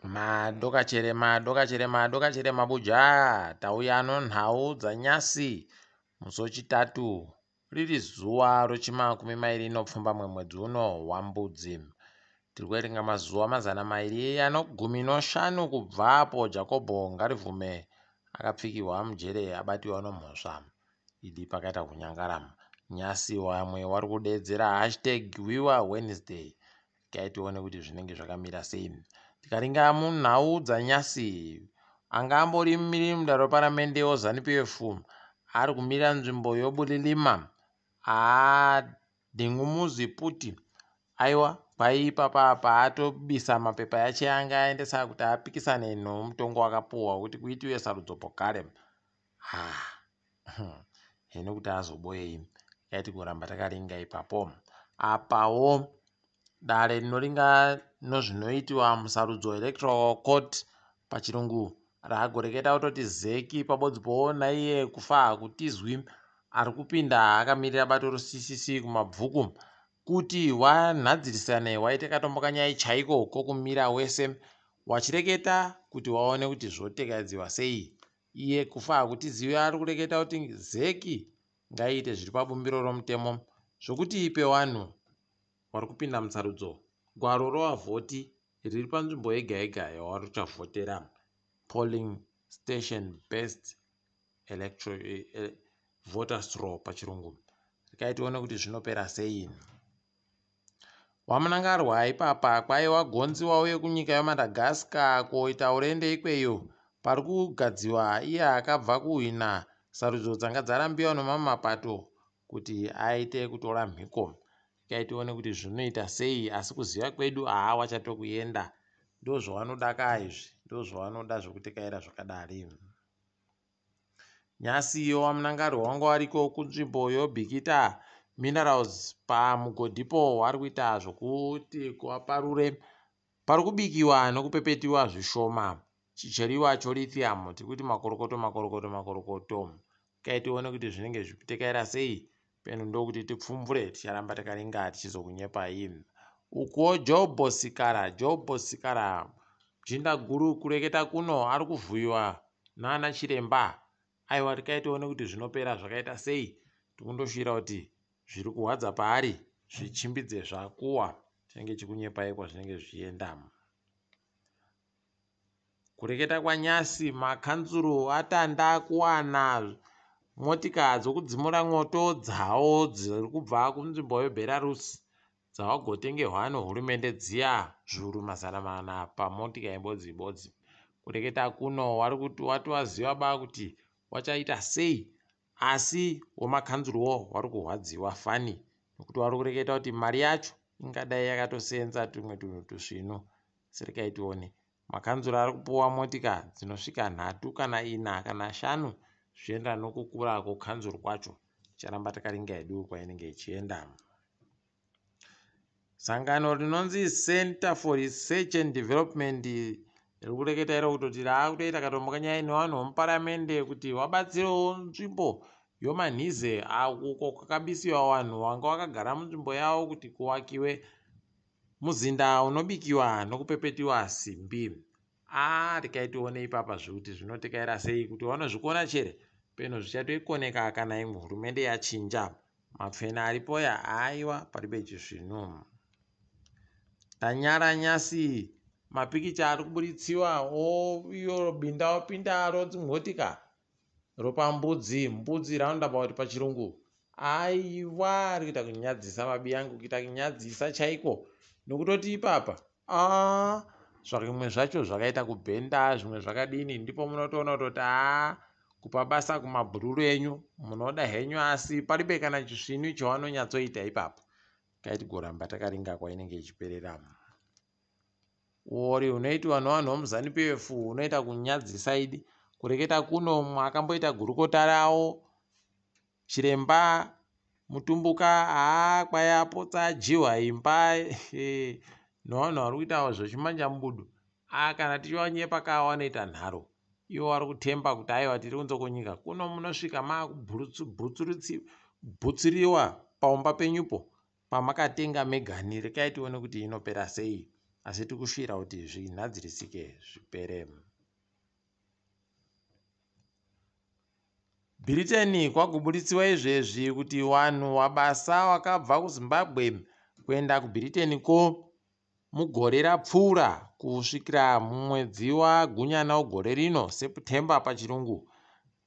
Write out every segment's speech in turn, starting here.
Madokachere madokachere madokachere mabuja tauya nonhau dzanyasi musi wechitatu riri zuva rechimakumi mairi nepfumbamwe mwedzi uno waMbudzi. Tiri kuverenga mazuva 215 kubva apo Jakobho Ngarivhume akapfikirwa mujere abatiwa nomhosva. Idi pakaita kunyangara. Nyasi wamwe wari kudeedzera hashtag wiwa Wednesday. Regai tione kuti zvinenge zvakamira sei. Tikaringa munhau dzanyasi, anga ambori mumiriri mudare reparamende weZanu PF ari kumirira nzvimbo yoBulilima, haa Dingumuzi Puti, aiwa kwai ipapa apa atobisa mapepa yache anga aendesa kuti apikisane nomutongo wakapuwa wekuti kuitiwe sarudzo pokare. Haa hino kuti azoboyei yaiti kuramba takaringa ipapo. Apawo dare rinoringa nozvinoitiwa musarudzo Electoral Court pachirungu ragoreketa kutoti zeki pabodzi powo naiye kufa hakutizwi ari kupinda akamirira bato reCCC kumabvuku kuti wanhadzirisane waite katombo kanyai chaiko kokumira wese wachireketa kuti waone kuti zvotekaidziwa sei. Iye kufa hakutizivi ari kureketa kuti zec ngaiite zviri pabumbiro romutemo zvokuti ipe wanhu wari kupinda musarudzo gwaro rowavhoti riri panzvimbo yega yega yawaruchavhotera, polling station based electro, voters roll pachirungu. Regai tione kuti zvinopera sei. WaMnangarwa ipapa kwaiwa gonzi wauye kunyika yeMadagascar koita urende ikweyo pari kugadziwa iye akabva kuhwina sarudzo dzanga dzarambiwa nomamwe mapato kuti aite kutora mhiko. Regai tione kuti zvinoita sei asi kuziva kwedu haa wachatokuenda ndozvawanoda kaa izvi ndozvawanoda zvekutekaira zvakadari. Nyasiyo waMnangarwa wanga wariko kunzvimbo yoBikita Minerals pamugodhipo wari kuita zvokuti kuvaparure pari kubikiwa nokupepetiwa zvishoma chicheriwa cholithium tiri kuti makorokoto makorokoto makorokoto kai tione kuti zvinenge zvichitekaira sei peno ndokuti tipfumvure ticharamba takaringa tichizokunyepai ukuwo Jobho Sikara Jobho Sikara jinda guru kureketa kuno ari kuvhuyiwa nana chiremba aiwa regai tione kuti zvinopera zvakaita sei tikundoshuvira kuti zviri kuhwadza paari zvichimbidze zvakuwa chinenge chikunyepai kwazvinenge zvichienda kureketa kwanyasi makanzuru atanda kuwana motika dzokudzimura mwoto dzawo dziri kubva kunzvimbo yebelarus dzawagotengehwa nehurumende dziya zviuru 400 pamotika ibodzi ibodzi. Kureketa kuno wari kuti wati waziva ba kuti wachaita sei asi wemakanzuruwo wari kurwadziwa fani nekuti wari kureketa kuti mari yacho ingadai yakatosenza tumwe tunhu tusvinu. Serekai tione. Makanzura ari kupuwa motika dzinosvika nhatu kana ina kana shanu zvichienderana nokukura kwekanzuru kwacho. Ticharamba takaringa hedu kwainenge ichienda. Sangano rinonzi Center for Research and Development riri kureketa iro kutoti raakutoita katombo kanyaya nevanhu vemuparamende kuti vabatsirewo nzvimbo yomanhize uko kwakabisiwa vanhu vanga vakagara munzvimbo yavo kuti kuvakiwe muzinda unobikiwa nokupepetiwa simbi. Aa regai tione ipapa zvekuti zvinotekaira sei kuti vanozvikona chere peno zvichatoikoneka kana imwe hurumende yachinja. Mapfena aripo ya aiwa paribe chisvinu. Tanyara nyasi mapikicha ari kuburitsiwa oyo binda opinda rodzimhotika ropa mbudzi mbudzi roundabout pachirungu aiwa ari kuita kunyadzisa mabiyangu kuita kunyadzisa chaiko nokutoti ipapa aa zvimwe zvacho zvakaita kubhenda zvimwe zvakadini ndipo munotoona kutoti aa kupa basa kumabhururu enyu munoda henyu asi paribe kana chisvinu chavanonyatsoita ipapo kaitigoramba takaringa kwainenge ichiperera. Uori hunoitwa nevanhu vemuZanu PF hunoita kunyadzisa idi. Kureketa kuno mumwe akamboita gurukota rawo chiremba Mutumbuka haa kwai apotsa adyiwa imba nevanhu vari kuita zvechimanjamubudu haa kana tichivanyepa kaa vanoita nharo. Ivo vari kutemba kuti aiwa tiri kunze kwenyika kuno munosvika maakubhutsuriwa paumba penyupo pamakatenga megani rekai tione kuti inopera sei. Asi tiri kushuwira kuti zvinhadzirisike zvipere. Bhiriteni kwagobuditsiwa izvezvi kuti wanhu wabasa wakabva kuZimbabwe kuenda kuBhiriteni ko mugore rapfuura kusvikira mumwedzi waGunyana wegore rino, September pachirungu,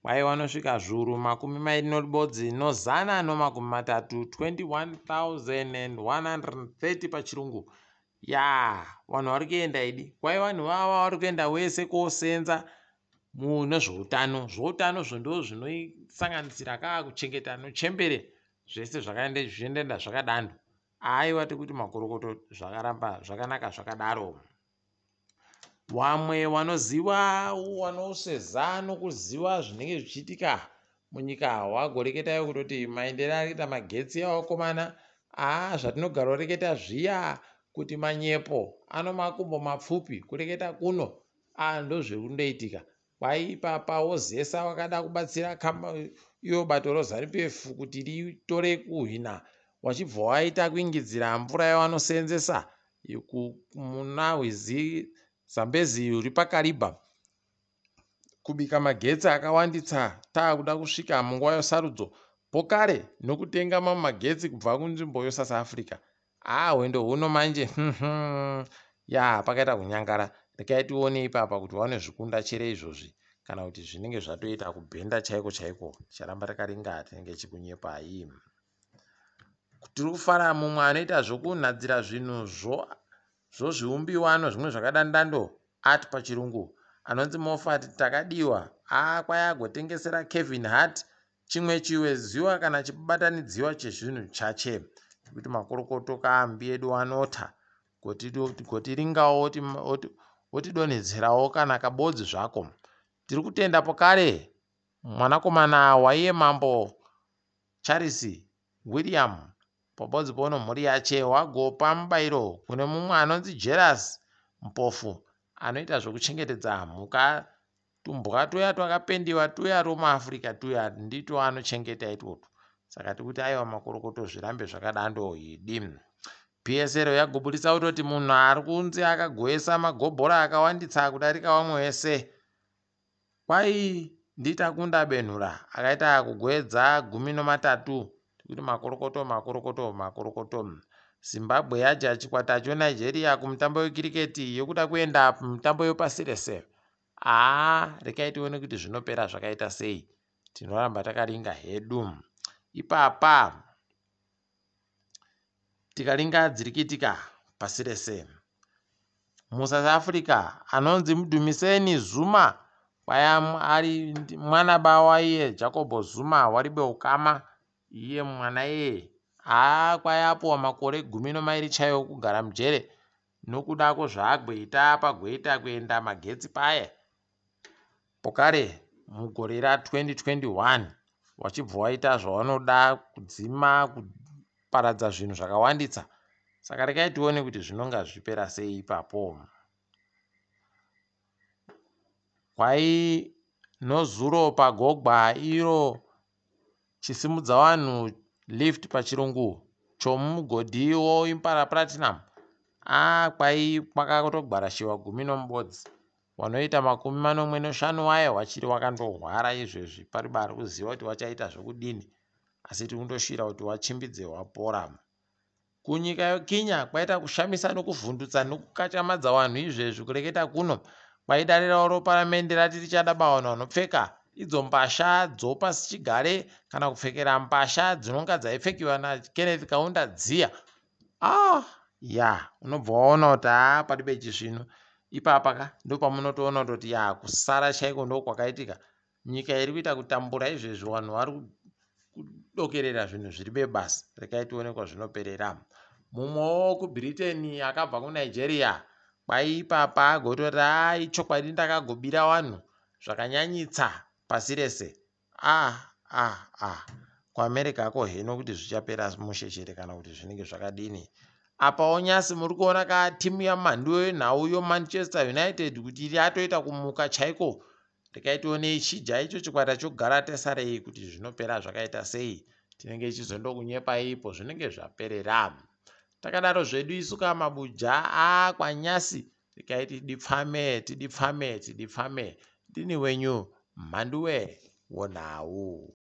kwai wanosvika zviuru makumi mairi noribodzi nozana nomakumi matatu, 21,130 pachirungu. Yaa, vanhu vari kuenda idi. Kwai vanhu vava vari kuenda wese kosenza mune zveutano. Zveutano zvo ndo zvinosanganisira kaa kuchengeta nochembere zvese zvakaenda zvichiendaenda zvakadando. Aiwa tikuti makorokoto zvakaramba zvakanaka zvakadaro. Wamwe wanoziva wanoseza nokuziva zvinenge zvichiitika munyika wagoreketayo kutoti maendero ari kuita magetsi awakomana aa zvatinogaroreketa zviya kuti manyepo ano makumbo mapfupi kureketa kuno aa ndozvekundoitika kwai ipapa wozesa wakada kubatsira iyo bato roZanu-PF kuti ritore kuhwina wachibva waita kuingidzira mvura yawanoseenzesa muna rwizi Zambezi ruri paKariba kubika magetsi akawandisa taakuda kusvika munguva yesarudzo pokare nokutenga mamwe magetsi kubva kunzvimbo yeSouth Africa. Haa hwendo huno manje yaa pakaita kunyangara. Rekai tione ipapa kuti vanozvikunda chere izvozvi kana kuti zvinenge zvatoita kubhenda chaiko chaiko. Ticharamba takaringa tinenge tichikunyepai. Tiri kufara mumwe anoita zvokunhadzira zvinhu zvo zvozviumbiwa nozvimwe zvakadandando art pachirungu anonzi Moffat Takadiwa aa kwai agotengesera Kevin Hart chimwe chiweziwa kana chibatanidziwa chezvinhu chache kuti makorokoto kaambi edu anota gotiringawo otidonhedzerawo kana kabodzi zvako. Tiri kutenda pokare mwanakomana waiye mambo Charles William pabodzi pono mhuri yache wagopa mubairo kune mumwe anonzi Jealous Mpofu anoita zvekuchengetedza mhuka tumbwa tuya twakapendiwa tuya twomuAfrica tuya nditwo anochengeta itwotwo saka tikuti aiwa makorokoto zvirambe zvakadando idi. PSL yagobudisa kutoti munhu ari kunzi akagoesa magobhora akawandisa kudarika vamwe vese Kwai ndiTakunda Benhura akaita kugoedza 13 tikuti makorokoto makorokoto makorokoto. Zimbabwe yadya chikwata choNigeria kumutambo wekiriketi yokuda kuenda mumitambo yepasi rese. Haa rekai tione kuti zvinopera zvakaita sei. Tinoramba takaringa hedu. Ipapa tikaringa dziri kuitika pasi rese. MuSouth Africa anonzi Mdumiseni Zuma kwaya ari mwana ba waiye Jacob Zuma waribe ukama iye mwana iyeye haa kwaya apuwa makore 12 chaiwo kugara mujere nokuda kwozvaagweita pagoita kuenda magetsi paye Pokare mugore ra 2021 wachibva waita zvawanoda kudzima kuparadza zvinhu zvakawandisa saka regai tione kuti zvinonga zvichipera sei ipapo. Kwai nozuro pagogwa iro Chisimudza vanhu lift pachirungu chomumugodhi woImpala Platinum aa kwai kwakatogwarashiwa gumi nomubodzi wanoita 75 waye wachiri wakandohwara izvezvi pariba ari kuziva kuti wachaita zvokudini asi tiri kundoshuvira kuti wachimbidze wapora. Kunyika yoKenya kwaita kushamisa nokuvhundutsa nokukatyamadza wanhu izvezvi kureketa kuno kwai dare ravo roparamende rati richada bawanhu vanopfeka idzo mbasha dzopasichigare kana kupfekera mbasha dzinonga dzaipfekiwa naKenneth Kaunda dziya. Ah ya unobva waona kuti haa padibe chisvinu ipapa ka ndopamunotoona kutoti ya kusara chaiko ndokwakaitika Nyika iri kuita kutambura izvezvi vanhu vari kudokerera zvinhu zviri bebasa. Regai tione kwazvinoperera. Mumwewo wekuBritain akabva kuNigeria kwai ipapa agototi haa ichokwadi ndakagobira vanhu zvakanyanyitsa pasi rese. Ah ah ah kuAmerica ko heno kuti zvichapera mushe chete kana kuti zvinenge zvakadini. Apawo nyasi muri kuona ka timu yaMhanduwe yenhau yoManchester United kuti yatoita kumuka chaiko Regai tione ichija icho chikwata choGalatasaray kuti zvinopera zvakaita sei. Tinenge ichizondokunyepai ipo zvinenge zvaperera. Takadaro zvedu isu kamabuja akwanyasi regai tidipfame tidipfame tidipfame. Ndini wenyu Mhanduwe wonhau.